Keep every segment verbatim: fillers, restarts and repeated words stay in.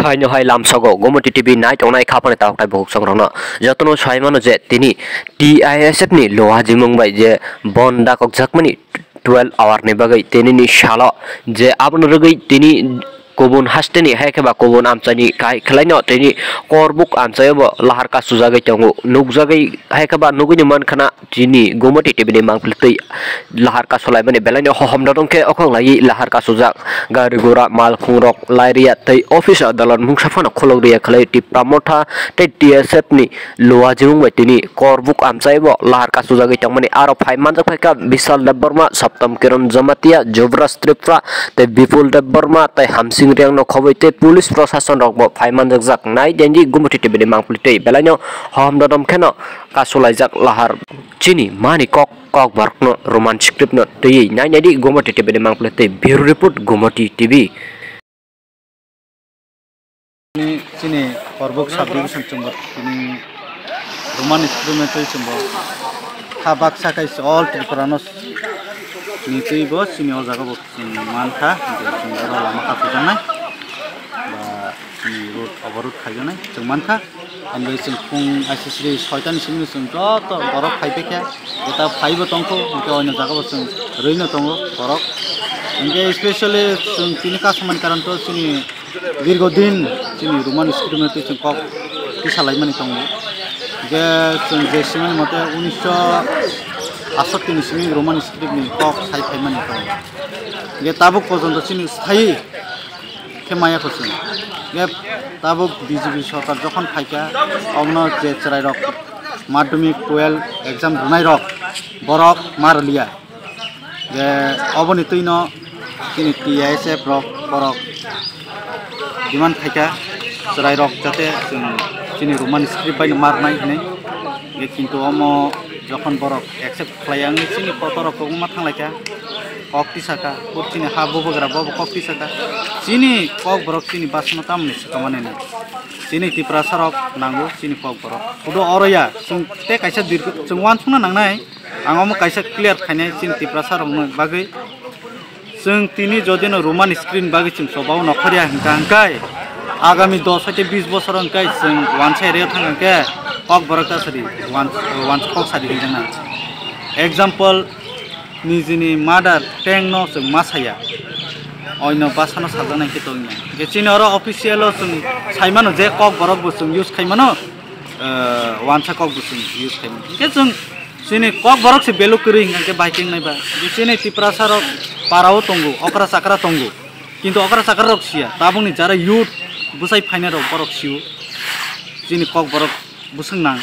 Haino hai lamsogo Gomoti T V nai tongnai khapani tabuk tai bukhuk songrokno jotono sai mano je tini T I S F ni Luwa Jimung bai je bon dakokjakmani twelve hour ni bagwi tinini salo je abono rwgwi tini kubun hasteni hai khe ba kubun amchaini kai khwlaino tini korbuk amchaio bo lahar kasujagwi tongo, nukjagwi hai khe ba nugwino mankhana. Chini Gomoti T V ni mangpili twi lahar kasulaimani belaino hohom dodong khe okhok laiwi lahar kasujak gari gura, malkhungrok, lairiya tei office adalot mungsa phano khulok riya khlai Tipra Motha tei T S F ni Luwa Jimung bai tini korbuk amchaibo lahar kasujagwi tongmani. Aro phai manjak phaikha Bishal Debbarma, Saptam Kiran Jamatia, Jubraj Tripura tei Bipul Debbarma tei Hamsing Riang no khoboi tei police prosason rok bo phai manjakjak nai denji Gomoti T V ni mangpili twi belaino hohom dodom kheno kasulaijak lahar. Chini mani kok, kok borokno Roman script no twiwi nai naidi Gomoti T V ni mangpili twi. Bureau report, Gomoti T V. Chini, chini Korbuk subdivision chwngbo tini Roman script no twi chwngbo ha baksa kaisa all Tripura no ni twi bo chini o jaga bo chwng mankha, je chwng oro lama kachujaknai ba chini road oborot khaijaknai chwng mankha. Ambai chwng phung aisisri soitani simi chwng joto borok phaibaikha, jeta phaibo tongkho, hwnkhe oino jagao chwng rwino tongo borok. Hwnkhe specially chwng tini kasamani karon to chini dirgo din chini Roman script no twi chwng kok tisa laimani tongo. Hwnkhe chwng je simani mote unisho asattini simi Roman script ni kok sai phaimani tongo. Hwnkhe tabuk porjonto chini sai khe maya kho chwng. Hwnkhe tabuk B J P sorkar jokhon phaikha, obono je chwrairok madhyamik twelve exam rwnairok borok ma rwliya. Je oboni twino chini T I S F rok borok demand khaikha, chwrairok jate chwng chini Roman script baino ma rwnai hinwi. Hwnkhe kintu omo jokhon borok accept khlaiya wngwi chini kotorrok kwbangma thanglaikha. Kok tisaka, kok chini ha bubagra bobo kok tisaka. Chini kok borok chini basno tamoni swkang mani na. Chini Tiprasa rok nango chini kok borok. Hudo oro ya, chwng tei kaisa dirgo, chwng uansukna nangnai. Ang omo kaisa clear khainai chini Tiprasa rokno bagwi. Chwng tini jodi no Roman script bagwi chwng chobao nokhorya hwnkha hwnkhe, agami dos hoite bis bosor hwnkhe chwng uansa area thang hwnkhe kok borok ta sadi, uans-, uansa kok sadi hwnkhe na. Example, nijini mother tongue no chwng ma saya, oino bhasha no sajaknai khe tongya. Hwnkhe chini oro official o chwng sai mano je kok borok bo chwng use khai mano, eh, uansa kok bo chwng use khai mano. Hwnkhe chwng chini kok borok se beluk kwrwi hwnkhe bai khe wngnai ba. Chini Tiprasa rok para o tongo, okra chakra tongo. Kintu okra chakra rok siya, tabukni jara youth bwsai phainai rok borok sio. Chini kok borok bwswk nang.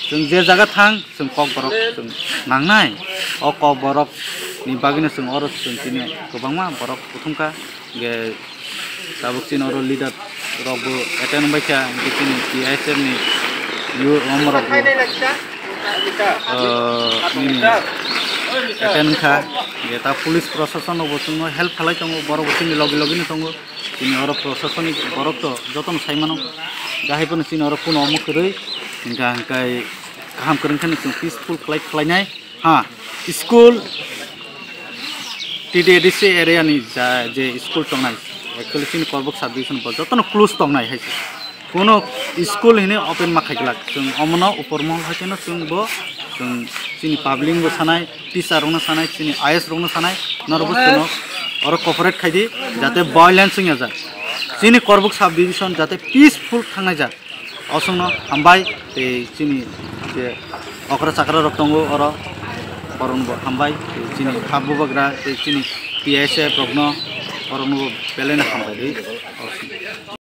Chwng je jaga thang, chwng kok borok chwng nangnai. O kok borok ni bagwino chwng oro chwng chini kwbangma borok kuthumkha. Hwnkhe tabuk chini oro leader rok bo attend wngbaikha, hwnkhe chini T I S F ni youth omorok bo, ah, nini attend wngkha. Hwnkhe ta police prosason rok bo chwngno help khlai tongo, borok bo chini logi logi no tongo. Chini oro prosasonik borok to jotono sai mano. Gahai phano chini oro kuno omo kwrwi, hwnkha hwnkhe kaham kwrwngkheno chwng peaceful khlai khlainai. Ha, school T D A D C area ni ja, je school tongnai, actually chini Korbuk subdivision bo jotono close tongnai hai se. Kuno school hini open ma khaiglak. Chwng omono upor mohol hai kheno chwng bo, chwng chini public bo sanai, teacher rokno sanai, chini I S rokno sanai, norok bo chwngno oro cooperate khaidi, jate violence wngya jak. Chini Korbuk subdivision jate peaceful thangnai jak. Osongno hambai, tei chini je okra chakra rok tongo oro, borokno bo hambai, tei chini kha bubagra, tei chini T S F rokno, borokno bo belai no hambai di.